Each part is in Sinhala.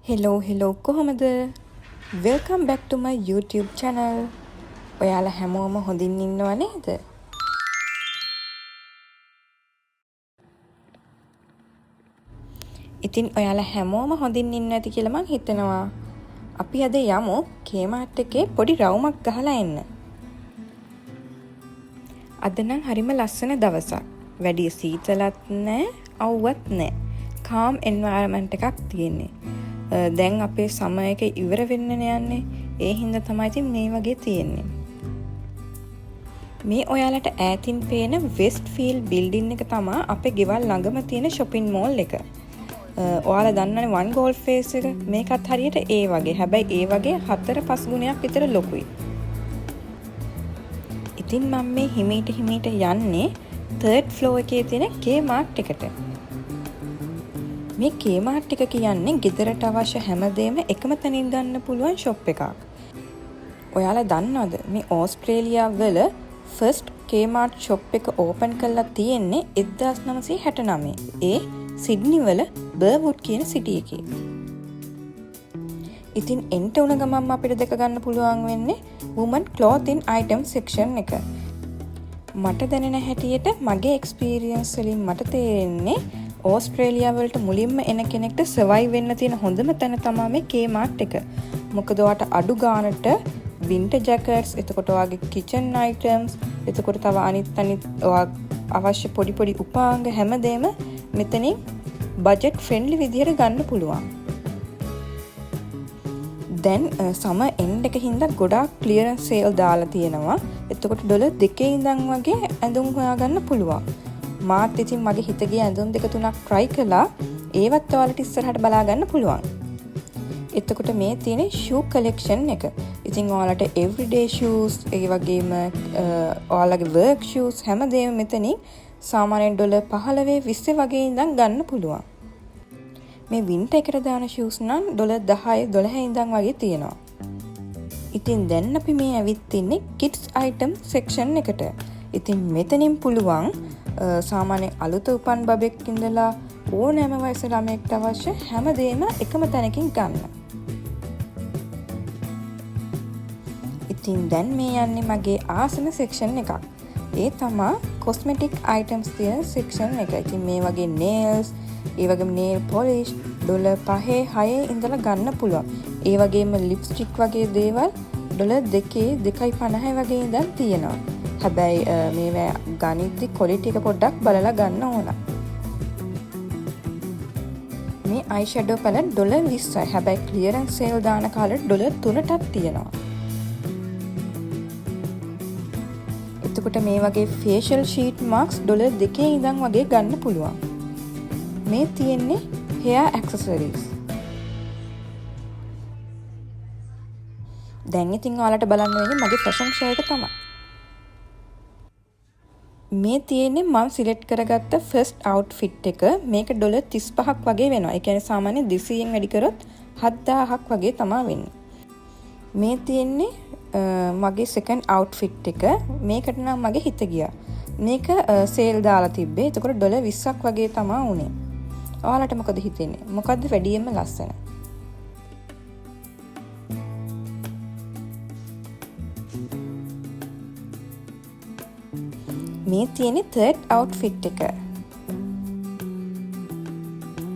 හෙලෝ හෙලෝ, කොහොමද? Welcome back to my YouTube channel. ඔයාලා හැමෝම හොඳින් ඉන්නව නේද? ඉතින් ඔයාලා හැමෝම හොඳින් ඉන්න ඇති කියලා මං හිතනවා. අපි අද යමු කේමාර්ට් එකේ පොඩි රවුමක් ගහලා එන්න. අද නම් හරිම ලස්සන දවසක්. වැඩි සීතලත් නෑ, අවුවත් නෑ. කාම් එන්වයරන්මන්ට් එකක් තියෙන්නේ. දැන් අපේ සමර් එක ඉවර වෙන්නනේ යන්නේ. ඒ හින්දා තමයි ඉතින් මේ වගේ තියෙන්නේ. මේ ඔයාලට ඈතින් පේන වෙස්ට්ෆීල්ඩ් බිල්ඩින් එක තමා අපේ ගෙවල් ළඟම තියෙන ෂොපින් මෝල් එක. ඔයාලා දන්නවනේ වන් ගෝල් ෆේස් එක. මේකත් හරියට ඒ වගේ. හැබැයි ඒ වගේ 4-5 ගුණයක් විතර ලොකුයි. ඉතින් මම මේ හිමීට හිමීට යන්නේ තර්ඩ් ෆ්ලෝර් එකේ තියෙන Kmart එකට. මේ Kmart එක කියන්නේ ගෙදරට අවශ්‍ය හැමදේම එකම තැනින් ගන්න පුළුවන් ෂොප් එකක්. ඔයාලා දන්නවද මේ ඕස්ට්‍රේලියාව වල ෆස්ට් Kmart shop එක ඕපන් කරලා තියෙන්නේ 1969. ඒ සිඩ්නි වල බර්වුඩ් කියන සිටි එකේ. ඉතින් එන්ට වුණ ගමන්ම අපිට දැක ගන්න පුළුවන් වෙන්නේ women clothing item section එක. මට දැනෙන හැටියට මගේ එක්ස්පීරියන්ස් වලින් මට තේරෙන්නේ ඕස්ට්‍රේලියාව වලට මුලින්ම එන කෙනෙක්ට සර්වයිව් වෙන්න තියෙන හොඳම තැන තමා මේ Kmart එක. මොකද ඔයාට අඩු ගානට වින්ටර් ජැකට්ස්, එතකොට ඔයාගේ කිචන් අයිටම්ස්, එතකොට තව අනිත් අනිත් ඔයා අවශ්‍ය පොඩි පොඩි උපාංග හැමදේම මෙතනින් බජට් ෆ්‍රෙන්ඩ්ලි විදිහට ගන්න පුළුවන්. දැන් සමර් එන්ඩ් එක හින්දා ගොඩාක් ක්ලියරන්ස් සේල් දාලා තියෙනවා. එතකොට ඩොලර් දෙකේ ඉඳන් වගේ ඇඳුම් හොයාගන්න පුළුවන්. මාත් ඉතින් මගේ හිත ගිය ඇඳුම් දෙක තුනක් try කළා. ඒවත් ඔයාලට ඉස්සරහට බලා ගන්න පුළුවන්. එතකොට මේ තියෙන ෂූ කලෙක්ෂන් එක. ඉතින් ඔයාලට එවරිඩේ ෂූස්, ඒ වගේම ඔයාලගේ වර්ක් ෂූස් හැමදේම මෙතනින් සාමාන්‍යයෙන් ඩොලර් 15 20 වගේ ඉඳන් ගන්න පුළුවන්. මේ වින්ටර් එකට දාන ෂූස් නම් ඩොලර් 10 12 ඉඳන් වගේ තියෙනවා. ඉතින් දැන් අපි මේ ඇවිත් ඉන්නේ කිඩ්ස් අයිටම් සෙක්ෂන් එකට. ඉතින් මෙතනින් පුළුවන් සාමාන්‍ය අලුත උපන් බබෙක් ඉඳලා ඕනෑම වයස ළමයෙක්ට අවශ්‍ය හැමදේම එකම තැනකින් ගන්න. ඉතින් දැන් මේ යන්නේ මගේ ආසන සෙක්ෂන් එකක්. ඒ තමා කොස්මෙටික් අයිටම්ස් තියෙන සෙක්ෂන් එක. ඉතින් මේ වගේ නේල්ස්, ඒ වගේම නේල් පොලිෂ් ඩොලර් 5 6 ඉඳලා ගන්න පුළුවන්. ඒ වගේම ලිප්ස්ටික් වගේ දේවල් ඩොලර් 2 2.50 වගේ ඉඳන් තියෙනවා. හැබැයි මේවා ගනිද්දි ක්වොලිටි එක පොඩ්ඩක් බලලා ගන්න ඕන. මේ අයි ෂැඩෝ පැලට් ඩොලර් 20යි. හැබැයි ක්ලියරන්ස් සේල් දාන කාලෙට ඩොලර් 3ටත් තියෙනවා. එතකොට මේ වගේ ෆේෂල් ෂීට් මාස්ක් ඩොලර් 2 ඉඳන් වගේ ගන්න පුළුවන්. මේ තියෙන්නේ හෙයා ඇක්සසරීස්. දැන් ඉතින් ඔයාලට බලන්න වෙන්නේ මගේ ෆැෂන් ෂෝ එක තමයි. මේ තියෙන්නේ මම සිලෙක්ට් කරගත්ත ෆස්ට් අවුට්ෆිට් එක. මේක ඩොලර් 35ක් වගේ වෙනවා. ඒ කියන්නේ සාමාන්‍ය 200න් වැඩි කරොත් 7000ක් වගේ තමා වෙන්නේ. මේ තියෙන්නේ මගේ සෙකන්ඩ් අවුට්ෆිට් එක. මේකට නම් මගේ හිත ගියා. මේක සේල් දාලා තිබ්බේ. එතකොට ඩොලර් 20ක් වගේ තමා වුනේ. ඔයාලට මොකද හිතෙන්නේ? මොකද්ද වැඩියෙන්ම ලස්සන? මේ තියෙන්නේ තර්ඩ් අවුට්ෆිට් එක.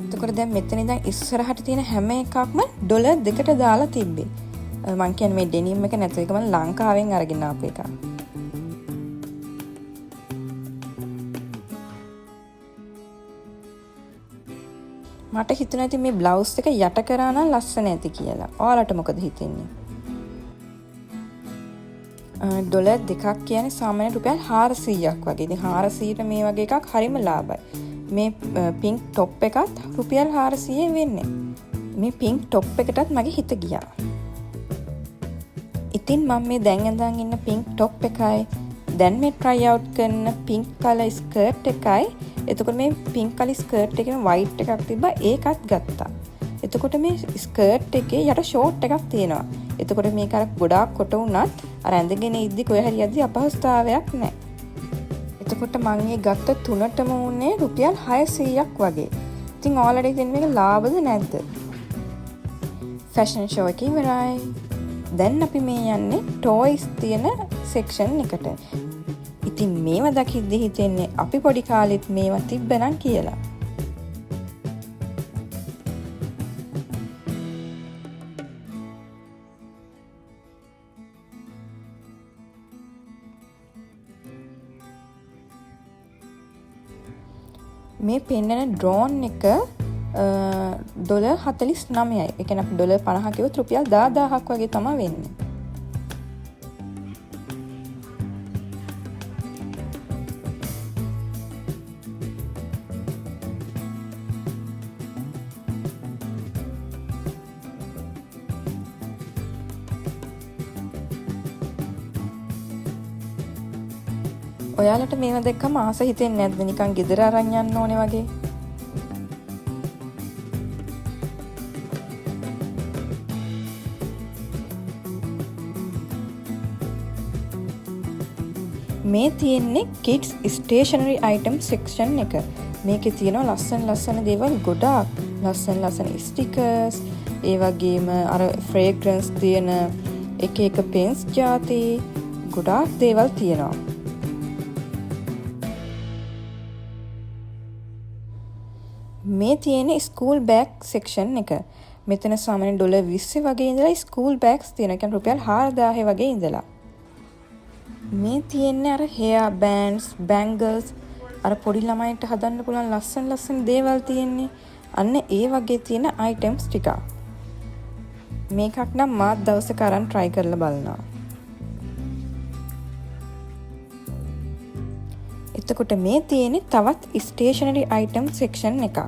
එතකොට දැන් මෙතන ඉඳන් ඉස්සරහට තියෙන හැම එකක්ම ඩොලර් 2ට දාලා තිබ්බේ. මං කියන්නේ මේ ඩෙනිම් එක නැතුව එක මං ලංකාවෙන් අරගෙන ආපු එකක්. මට හිතුණා ඉතින් මේ බ්ලවුස් එක යට කරා නම් ලස්සන ඇති කියලා. ඔයාලට මොකද හිතෙන්නේ? ඩොලර් දෙකක් කියන්නේ සාමාන්‍ය රුපියල් 400ක් වගේ. ඉතින් 400ට මේ වගේ එකක් හරිම ලාභයි. මේ පින්ක් ටොප් එකත් රුපියල් 400 වෙන්නේ. මේ පින්ක් ටොප් එකටත් මගේ හිත ගියා. ඉතින් මම මේ දැන් ඇඳන් ඉන්න පින්ක් ටොප් එකයි, දැන් මේ try out කරන පින්ක් කලර් ස්කර්ට් එකයි, එතකොට මේ පින්ක් කලර් ස්කර්ට් එකේම වයිට් එකක් තිබ්බා, ඒකත් ගත්තා. එතකොට මේ ස්කර්ට් එකේ යට ෂෝට් එකක් තියෙනවා. එතකොට මේක අර ගොඩාක් කොට වුණත් අර ඇඳගෙන ඉද්දි කොහේ හරි යද්දි අපහසුතාවයක් නැහැ. එතකොට මං ඒ ගත්ත තුනටම වුණේ රුපියල් 600ක් වගේ. ඉතින් ඔයාලට හිතෙන්නේ මේක ලාභද නැද්ද? ෆැෂන් ෂෝ එක ඉවරයි. දැන් අපි මේ යන්නේ ටොයිස් තියෙන සෙක්ෂන් එකට. ඉතින් මේවා දකිද්දි හිතෙන්නේ අපි පොඩි කාලෙත් මේවා තිබ්බනම් කියලා. මේ පෙන්නන ඩ්‍රෝන් එක ඩොලර් 49යි. ඒ කියන්නේ අපි ඩොලර් 50 කිව්වොත් රුපියල් 10,000ක් වගේ තමයි වෙන්නේ. ඔයාලට මේවා දැක්කම ආස හිතෙන්නේ නැද්ද, නිකන් ගෙදර අරන් යන්න ඕනේ වගේ? මේ තියෙන්නේ කිඩ්ස් ස්ටේෂනරි අයිටම් සෙක්ෂන් එක. මේකේ තියෙනවා ලස්සන ලස්සන දේවල් ගොඩාක්. ලස්සන ලස්සන ස්ටිකර්ස්, ඒ වගේම අර ෆ්‍රේග්‍රන්ස් තියෙන එක එක පෙන්ස් ජාති ගොඩාක් දේවල් තියෙනවා. මේ තියෙන ස්කූල් බෑග් සෙක්ෂන් එක. මෙතන සාමාන්‍යයෙන් ඩොලර් 20 වගේ ඉඳලා ස්කූල් බෑග්ස් තියෙනවා. ඒ කියන්නේ රුපියල් 4000 වගේ ඉඳලා. මේ තියෙන්නේ අර හෙයා බෑන්ඩ්ස්, බැංගල්ස්, අර පොඩි ළමයින්ට හදන්න පුළුවන් ලස්සන ලස්සන දේවල් තියෙන්නේ. අන්න ඒ වගේ තියෙන අයිටම්ස් ටිකක්. මේකක් නම් මාත් දවසක අරන් try කරලා බලනවා. එතකොට මේ තියෙන්නේ තවත් ස්ටේෂනරි අයිටම් සෙක්ෂන් එකක්.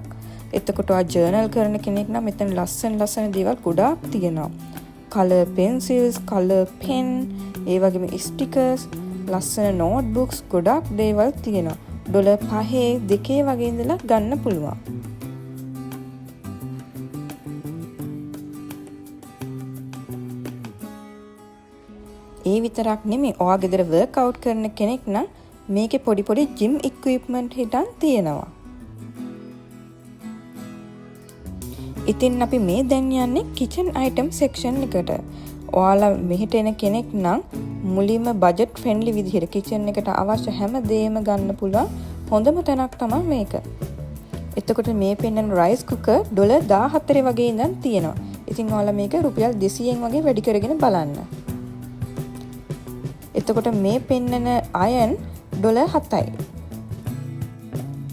එතකොට ඔයා ජර්නල් කරන කෙනෙක් නම් මෙතන ලස්සන ලස්සන දේවල් ගොඩාක් තියෙනවා. කලර් පෙන්සිල්ස්, කලර් පෙන්, ඒ වගේම ස්ටිකර්ස්, ලස්සන නෝට්බුක්ස් ගොඩාක් දේවල් තියෙනවා. ඩොලර් 5 2 වගේ ඉඳලා ගන්න පුළුවන්. ඒ විතරක් නෙමෙයි, ඔයා ගෙදර වර්ක් අවුට් කරන කෙනෙක් නම් මේකේ පොඩි පොඩි ජිම් ඉක්විප්මන්ට් හිටන් තියෙනවා. ඉතින් අපි මේ දැන් යන්නේ කිචන් අයිටම් සෙක්ෂන් එකට. ඔයාලා මෙහෙට එන කෙනෙක් නම් මුලින්ම බජට් ෆ්‍රෙන්ඩ්ලි විදිහට කිචන් එකට අවශ්‍ය හැම දේම ගන්න පුළුවන් හොඳම තැනක් තමයි මේක. එතකොට මේ පෙන්නන රයිස් කුකර් ඩොලර් 14 වගේ ඉඳන් තියෙනවා. ඉතින් ඔයාලා මේක රුපියල් 200න් වගේ වැඩි කරගෙන බලන්න. එතකොට මේ පෙන්නන අයන් ඩොලර් 7යි.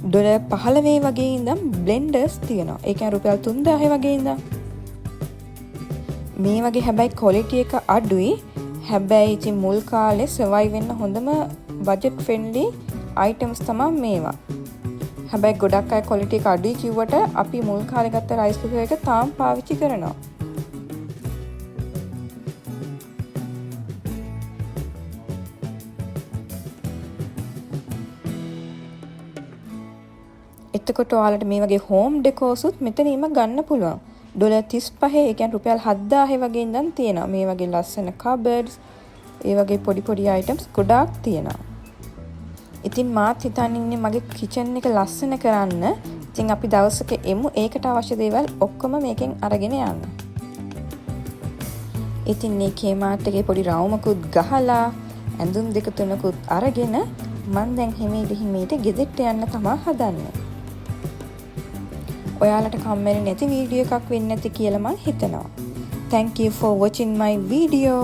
ඩොලර් 15 වගේ ඉඳන් බ්ලෙන්ඩර්ස් තියෙනවා. ඒ කියන්නේ රුපියල් 3000 වගේ ඉඳන්. මේ වගේ හැබැයි ක්වොලිටි එක අඩුයි. හැබැයි ඉතින් මුල් කාලේ සර්වයිව් වෙන්න හොඳම බජට් ෆ්‍රෙන්ඩ්ලි අයිටම්ස් තමයි මේවා. හැබැයි ගොඩක් අය ක්වොලිටි එක අඩුයි කිව්වට අපි මුල් කාලේ ගත්ත රයිස් කුකර් එක තාම පාවිච්චි කරනවා. එතකොට ඔයාලට මේ වගේ හෝම් ඩෙකෝසුත් මෙතනීම ගන්න පුළුවන්. ඩොලර් 35, ඒ කියන්නේ රුපියල් 7000 වගේ ඉඳන් තියෙනවා. මේ වගේ ලස්සන කබඩ්ස්, ඒ වගේ පොඩි පොඩි අයිටම්ස් ගොඩාක් තියෙනවා. ඉතින් මාත් හිතන් ඉන්නේ මගේ කිචන් එක ලස්සන කරන්න. ඉතින් අපි දවසක එමු ඒකට අවශ්‍ය දේවල් ඔක්කොම මේකෙන් අරගෙන යන්න. ඉතින් මේ කේමාර්ට් එකේ පොඩි රවුමකුත් ගහලා ඇඳුම් දෙක තුනකුත් අරගෙන මං දැන් හිමීට හිමීට ගෙදරට යන්න තමා හදන්නේ. ඔයාලට කම්මැලි නැති වීඩියෝ එකක් වෙන්න ඇති කියලා මං හිතනවා. Thank you for watching my video.